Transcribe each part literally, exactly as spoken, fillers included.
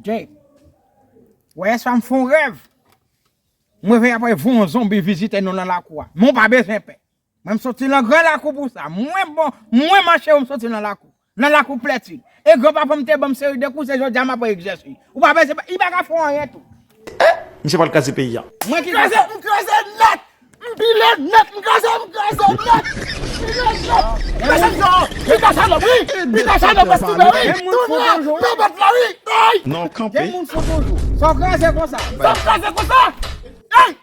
Che. Wè, yèswa m fè yon rèv. M reve apre voye yon zonbi vizite nou nan lakou a. Men w pa bezwen pè. Mwen m soti nan gran lakou pou sa. Mwen bon, mwen manche w m soti nan lakou. Nan lakou plèti. E granpapa m te ban m seri de kou, se jodi a m apre egzèse. Ou pa bezwen, li pa ka fè w anyen tou. Misye pral kraze peyi a. Mwen ki kraze, m kraze nèt. M pile nèt, m kraze, m kraze nèt. M pile nèt. Pita salòp, wi. Pita salòp, wi. Pita salòp, wi. Tounè, nan bèt la, wi. Ay. Non, kanpe. Gen moun fou toujou. Sa w kraze konsa. Sa w kraze konsa. Ay.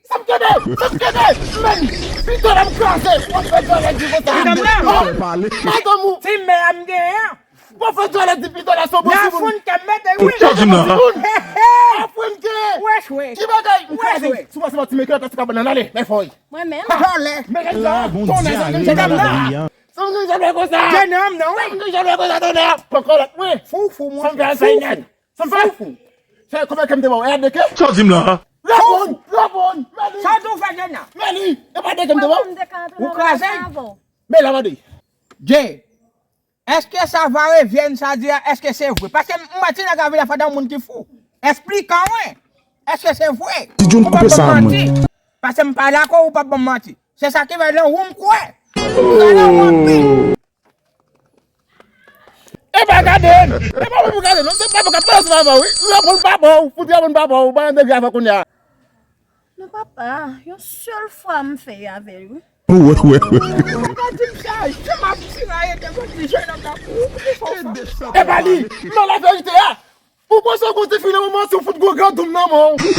Sa m kenbe, sa m kenbe. Men, pito la m kraze. W ap fè djòlè di konsa. Pito m nan. Madanm ou. Ti mè a m genyen. Bon, fè djòlè di pito la sou bon timoun. Nan foun kè m mete, wi. Nan foun kè. Wesh, wesh. Ki bagay? M kraze. Sou mwen se pati meke la, se ka bannan ale. Lè fò. Mwen menm. Djòlè. Meke la. Tonnè, sa m gen djòlè konsa. Sa m gen djòlè konsa. Tonnè. Wi, m gen djòlè konsa, tonnè. Pran kòlèt, wi. Fou, fou, mwen. Sa m fè sa nèt. Sa m fè? Fou, fou. Se konbyen kè m te ba w? E a de kè? Sa w di m la? Reponn, reponn. Meli. Sa w di w fè, Jena? Meli, e pa de kè m te ba w? Ou kraze? Men la, mande. Jay. Èske sa va revyèn sa di a, èske se vre? Paske m wè ti nèg la vin la fè yon moun ki fou. Esplike mwen. Èske se vre? Ti John, koupe sa, mwen. Paske m pa dakò ou p ap ban m manti. Se sa ki fè nan ou m kwè. Ou kwè nan ou anpil. E pa gade l. E pa pou gade l non. Se pa pou gade l. Pale ansanm avè w, wi. Rapò l pa bon. Fout rapò l pa bon. Ou pa nan degre avè kounye a. Non, papa, yon sèl fwa m fè avè l, wi. Wè, wè, wè. Papa di m sa, jan m ap tiraye devan ti jèn nan tankou ou, pou ki fè w sa? E pa li, non, laverite a. Ou panse w gon ti fi nan moman si w fout gwo gran doum nan men w.